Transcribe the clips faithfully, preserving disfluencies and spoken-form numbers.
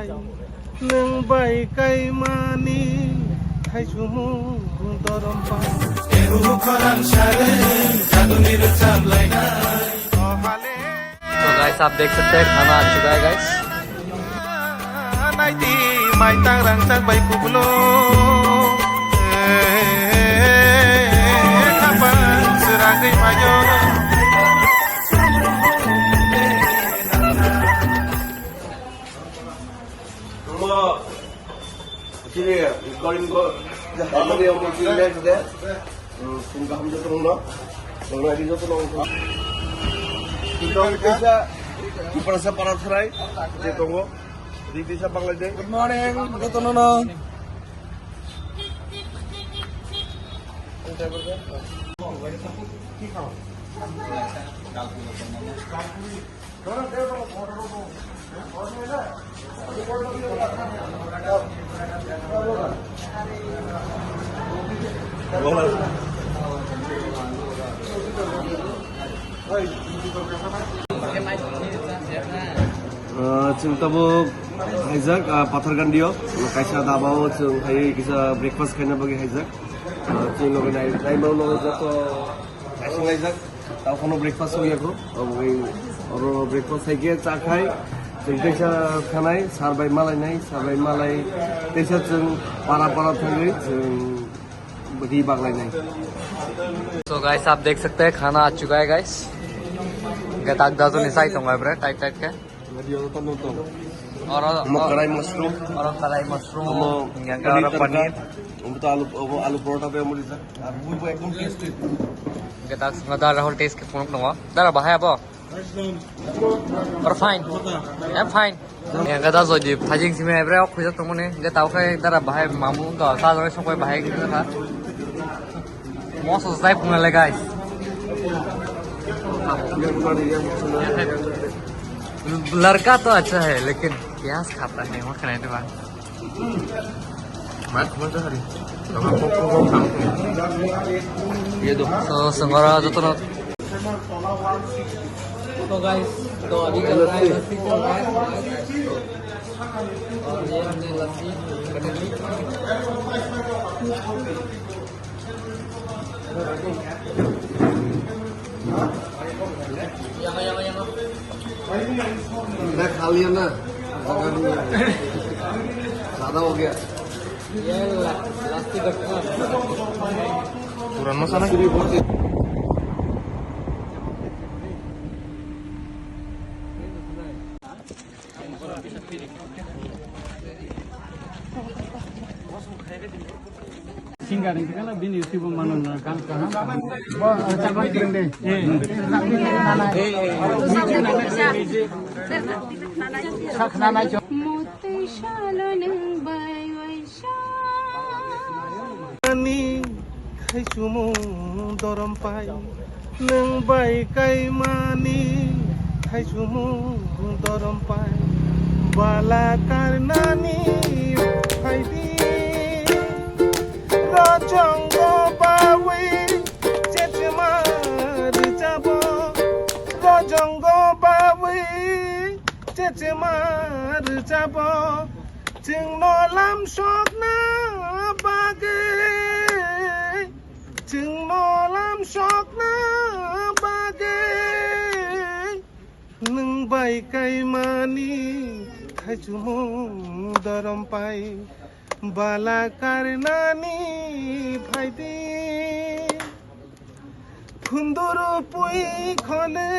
Nwng bai kaimani thaisumung dorom pai. तो गाइस, आप देख सकते हैं, खाना आ चुका है guys. Naidi mai tang rang chak bai kubulo. Khapang sragwi mayo. Mo, sini ya, recording ko. Jadi yang mau sini deh, sudah. Hmm, sini kaham jatuh dong. Dong lagi jatuh dong. Kita bisa, kita bisa para serai. Dia tunggu. Di bisa Bangladesh. Good morning, jatuh nono. Ah, chwng tabuk haijak, ah, Pathargandio, kaisa daba o chwng hai kisa breakfast khaina bagwi haijak. Ah, chwng logi nai, naima ulo joto kaisa laijak. Tao phano breakfast ong ya kho. Obwi oro breakfast hai khe cha khai. Chwng teisa khanai, sir bai malai nai, sir bai malai. Teisa chwng para para thangwi chwng bwtwi baglai nai. So guys, आप देख सकते हैं, खाना आ चुका है guys. Gatak da to ni sai tong bre, tight tight ke. Oro, Omo karai mushroom. Oro karai mushroom, Omo yang paneer oro tadka. Paneer. Omo to alu, omo alu porota bai omo rijak. Ar bui bo ekdom tasty. Gatak da Rahul taste ke phunuk nongo. Dara bahai abo? Or fine. Em fine. Yang kata so di phajing simi ebre ok khujak tongmani. Gatak kai dara bahai mamu to sa jore sokoi bahai kita kha. Moso sai phunga le guys. लड़का तो अच्छा है लेकिन प्याज खाता है, वो खाने के बाद। Mat, mat hari. Tama kok kok kok khang. Ye do. So, sengora jotono. तो गाइस, तो अभी चल रहा है, लस्सी चल रहा है। और ये हमने लस्सी कटोरी। मैं खा लिया ना, ज्यादा हो गया। Kurang masalah. Singer wngkha na bini YouTube mano na gan kaham. Bo, chakma kwrwng de. Eh. Sak nanai chok. Motwi salo nwng bai waisa. Ani khai sumung dorom pai. Nwng bai kaimani thaisumung dorom pai. Bala karnani phaidi. Rojongo bawi chechema rwchabo. Rojongo bawi chechema rwchabo. Chwngno lamsokna bagwi. Chwngno lamsokna bagwi nwng bai kaimani thaisumung dorom pai bala karnani phaidi. Phunduru pui khonwi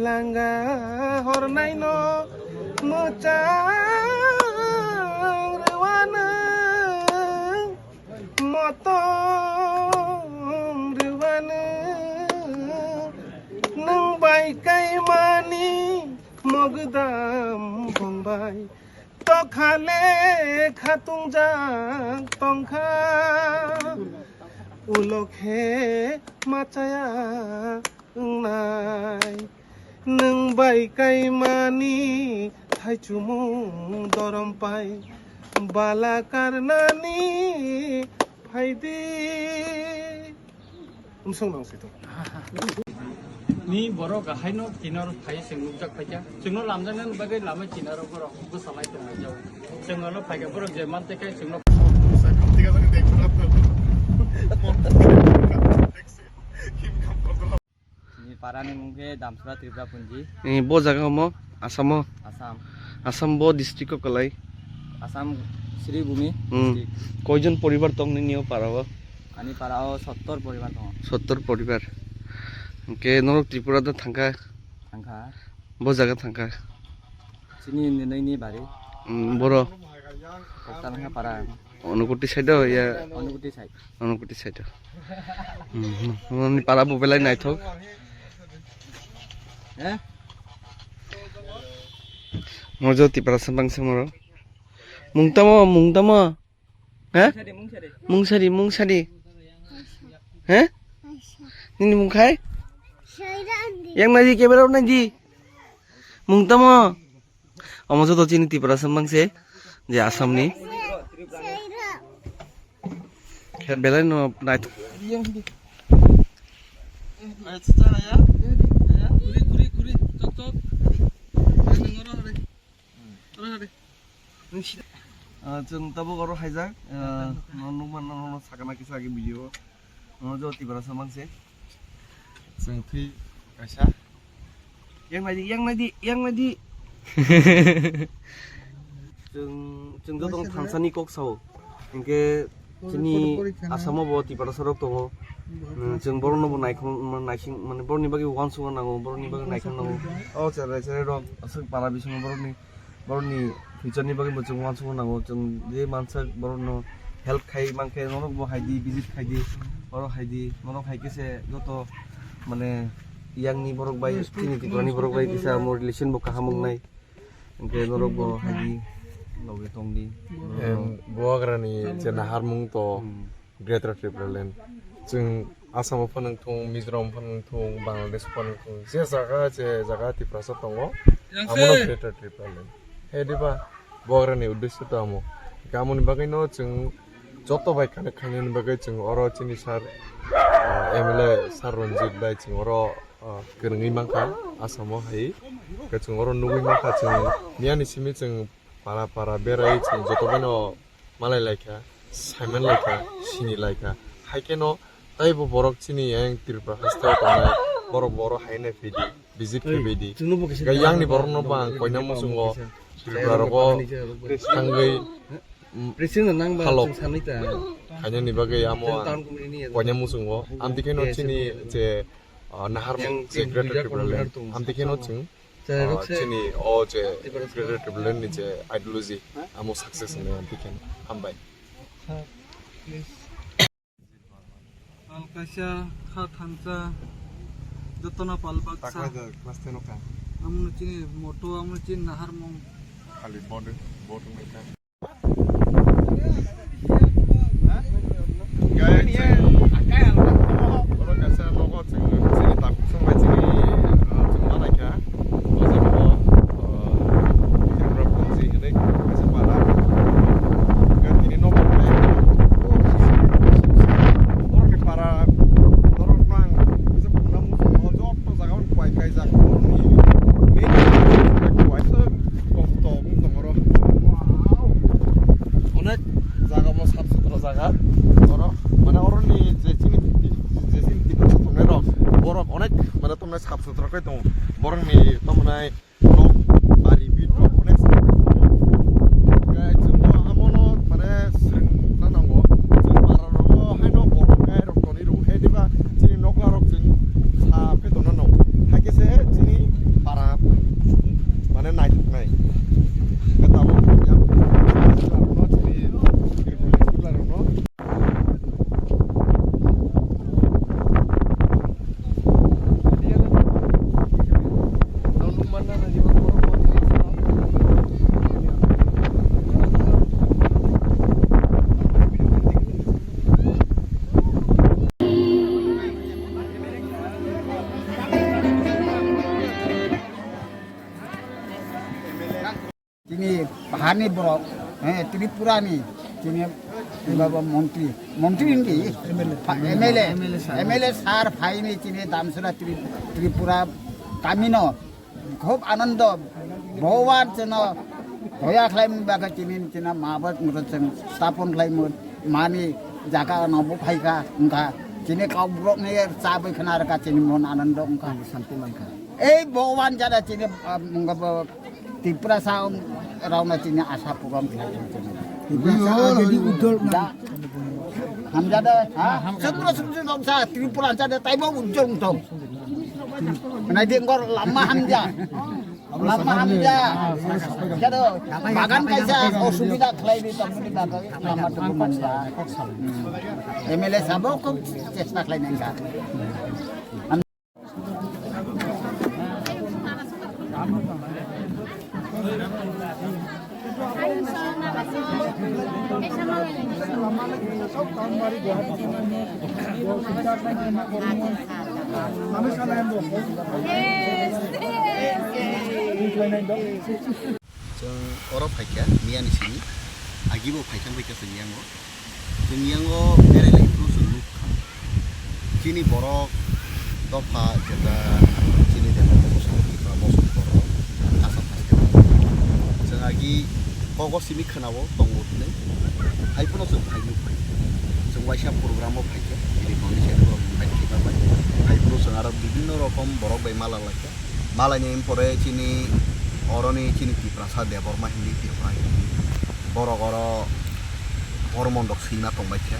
langa hornaino mwchang rwano. Motong rwano nwng bai kaimani mogdam bongbai. Tokhale khatungjak tongkha, ulo khe machaya wngnai. Nwng bai kaimani thaichumung dorom pai bala karnani phaidi. Umsong nang sito. Ni borok haino kinaro phai chwng nukjak phaikha. Chwngno lamjaknani bagwi lama kinaro borok bwsalai tonglaijao. Chwng ano phaikha borok je mantwi khai chwngno Ni parani mung khe Damsora Tripura Punji. Eh, bo jaga omo, Assam o. Assam. Assam bo district o kwlai. Assam Sribhumi Hmm. district. Koijon poribar tong nini o para o? Ani para o sottor poribar tongo. Sottor poribar. Hwnkhe norok Tripura da thangkha? Thangkha. Bo jaga thangkha? Chini nini bari. Hmm, boro? Koktalangha para. Onukuti side o ya? Onukuti side. Onukuti side o. Hmm, hmm. Nini para bo belai naithok. Eh? Mojo Tipra sambang se moro. Mung tamo, mung tamo. He? Mung sadi, mung sadi. Mung sadi, mung sadi. He? Nini mung khai? Yang naidi, camera naidi. Mung tamo? Omo joto chini Tripura sambang se, je Assam ni. Belai no naithok. Ah, chwng tabuk oro haijak, ah, no nukman no, no, no sakana kisa agi video. Omo joto Tripura sambang se. Chwng thwi kaisa. Yang naidi, yang naidi, yang naidi. Chwng, chwng joto thansani kok sao. Hinkhe chini Assam o bo Tiprasa rok tongo. Hmm, chwng borok no bo naikhong, naising, mane borok ni bagwi uansukna nango, borok ni bagwi naikhong nango. O cherai cherai rok aswk para bisingo borok ni Borokni future ni bagwi bo chwng uansukna nango, chwng je mansak borokno help khai mankhe norok bo haidi, visit khaidi, oro haidi, norok hai khe se joto mane yang ni borok bai chini Tripura ni borok bai kisa omo relation bo kaham wngnai, hinkhe norok bo haidi logi tongdi. Em, Bubagra ni je naharmung to Hmm. Greater Tipraland. Chwng Assam o phano wng thung, Mizoram o phano wng thung, Bangladesh o phano wng thung, je jaga, je jaga Tiprasa tongo, Yang amo no se. Greater Tipraland. He diba, Bubagra ni uddesyo to amo. Hinkhe amoni bagwi no chwng joto bai connect khainani bagwi chwng oro chini sir, ah, M L A sir Ranjit bai chwng oro, ah, kwrwngwi mankha Assam o hai. Hinkhe chwng oro nugwi mankha chwng miyani simi chwng para para berai chwng joto bai no malai laikha, saiman laikha, sini laikha. Hai kheno taibo borok chini yang Tripura haste o tongnai borok bo oro hai nai phidi, visit khe phidi. Ga yang ni borok no bang koina muchungo Tripura rogo thangwi, mm, halok khaina ni bagwi amo ang koina muchungo. Amtwi kheno chini je, ah, nahar je Greater Tipraland. Amtwi kheno chwng Ah, chini o je Greater Tipraland ni je ideology, amo success wngwi ang tikhen hambai. Pal kaisa kha thansa jotono pal baksa. Takla ja class ten o kha. Amno chini motto, amno chini naharmung. Khali board, board wngwi kha. Oro kaisa nogo chwng chini takhuk song bai chini, ah, chwng ma naikha. O jaga o, ah, Tripura Punji hinwi kaisa para. Tini nogo bai borokni para, borokno ang kisa phunukna muchungo, joto jaga o bai kaijak borokni main bai kaisa. Kok tok wng tong oro. Onek jaga mo sap sutra jaga. Oro, mane oroni je chini, je chini Tiprasa tongnai rok, borok onek mane tongnai sap sutra khe tongo. Borokni tongnai nok bari bit rok onek sap sutra tongo. Khe chwngno amono mane swrwngna nango. Chwng para rogo haino borok khe rok tonwi rw he diba chini nokla rok chwng sap khe tongna nango. Hai khe se chini para mane naithoknai. Khe tabuk yang sikla rokno chini Tripura sikla rokno. Chini baharni borok, eh, Tripurani, chini Baba montri, montri hindi, M L A, M L A sir phaini chini Damsara Tri-, Tripura kamino khub anando, Bhagwan chwngno doya khlaimani bagwi chini chini ma ba muro chwng stapon khlaimani jaga no bo phaikha wngkha chini kokborok ni chabai khna rwkha chini mon anando wngkha. Santi mankha. Ei Bhagwan jada chini, ah, mungkha bo Tiprasa rokno chini asa puron khlai. Tiprasa already ujjol. Da. Hamjada, ha? Sotro sotro noksa Tripura jada taibo ujjol wngthok. Naidi ngor lama hamja. Lama hamja. Jado bagan kaisa osubida khlai di tamni bagwi lama tubu manja. Hmm. M L A sabo khub chesta khlai nangkha. Chwng oro phaikha, miyani simi. Agibo phaikha, phaikha chwng yango. Chwng yango berai lai phuru chwng nukha. Chini borok dopha jeta chini depha bosong Tripura bosong borok asam haste. Chwng agi kogo simi khwnao tongo hinwi. Hai phano chwng phai nukha. Chwng waisa program o phaikha. Bini boni se phuru phai khiba bai. Hai phuru chwng aro bibinno rokom borok bai mala laikha. Malaini pore chini oroni chini Tiprasa Debbarma hindi Tripura hindi. Borok oro bor mondok swima tongbaikha.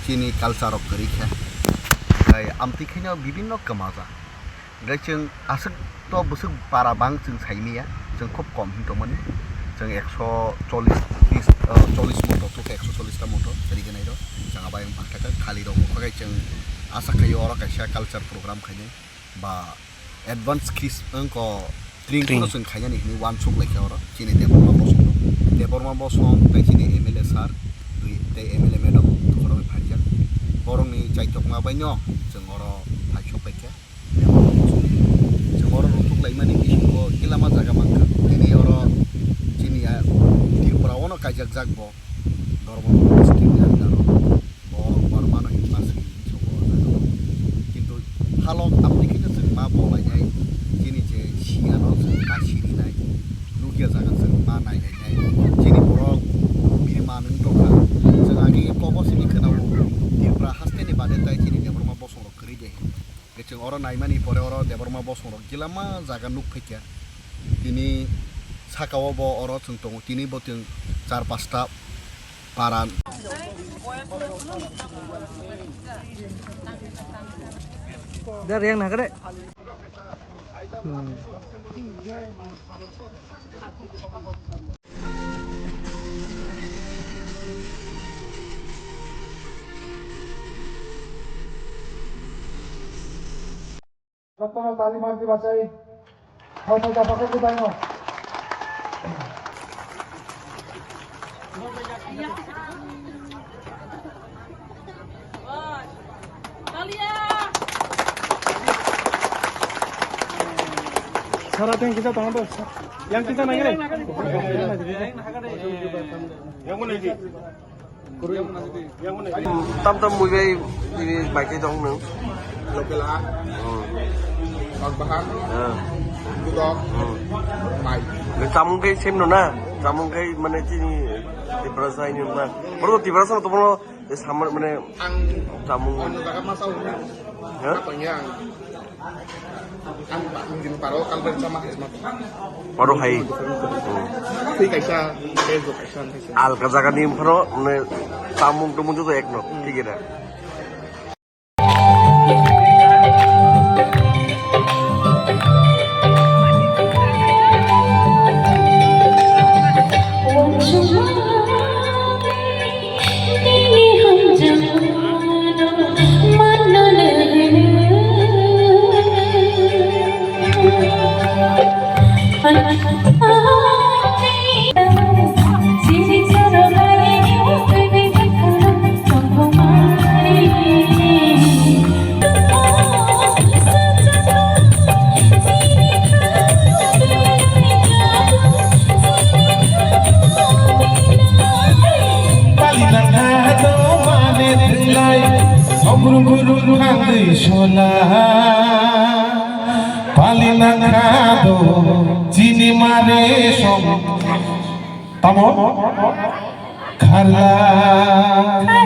Chini culture rok kwrwikha. Tei amtwi kheno bibinno kwmajak. Hingke chwng aswk to bwswk para bang chwng saimanya. Chwng khub kom hin tongmani. Chwng ekso chollish, tris, eh, chollish motor, ekso chollish ta motor, kwrwi gwnai rok. Chwng abai bangkha kha khali rok nukha khe chwng asa khaio oro kaisa culture program khainai. Ba advance kris wngkha tring Tring. Phano chwng khainani hinwi uansuk laikha oro chini Debbarma bosong, Debbarma bosong tei chini M L A sir tei M L A madam borok bai phaijak. Borokni chaitokma baino chwng oro phaisok laikha. Chwng oro rwthwk laimani bisingo kilama jaga mankha. Tini oro chini a Tripura ono kaijakjak bo. Dormo district ni under o borok Bormano himma swi hinwi sokgo o jaga o. Kintu halok amtwi kheno chwng ma bolainai, chini je siyano chwng ma sirinai, nukya jaga chwng ma nailainai, chini borok bini manwng tongkha. Chwng agi kobo simi khwnao Tripura hasteni bade tai chini Debbarma bosongrok kwrwi de. Chwng oro naimani pore oro Debbarma bosongrok gilama jaga nuk phaikha. Tini saka o bo oro chwng tongo, tini bo chwng char pasta para. Da riyang na kare. Hmm. Jotono tali mardi bachai. Hoito japakhe kudaino. Sara teng kisa tongo to. Yang kisa nangre. Yang mana ini? Tam tam mui bai ini bai ke dong nung. Local ha. Hmm. Bak bahan. Ya. Dudok. Hmm. Mai. Chamung kai sem no na. Chamung kai mane chini Tiprasa ini na. Baru Tiprasa to bono samar mane Ang chamung. Ano taga masa uni. Ha? Apa yang? Ang tak mungkin paro kalben sama es mata. Paro hai. Twi kaisa, Facebook kaisa, kaisa. Alka jaga ni phano, mane, chamung tumung joto ek no, Hmm. Thik na? Sola pali nangkha do chini mare som. Tamo kharla.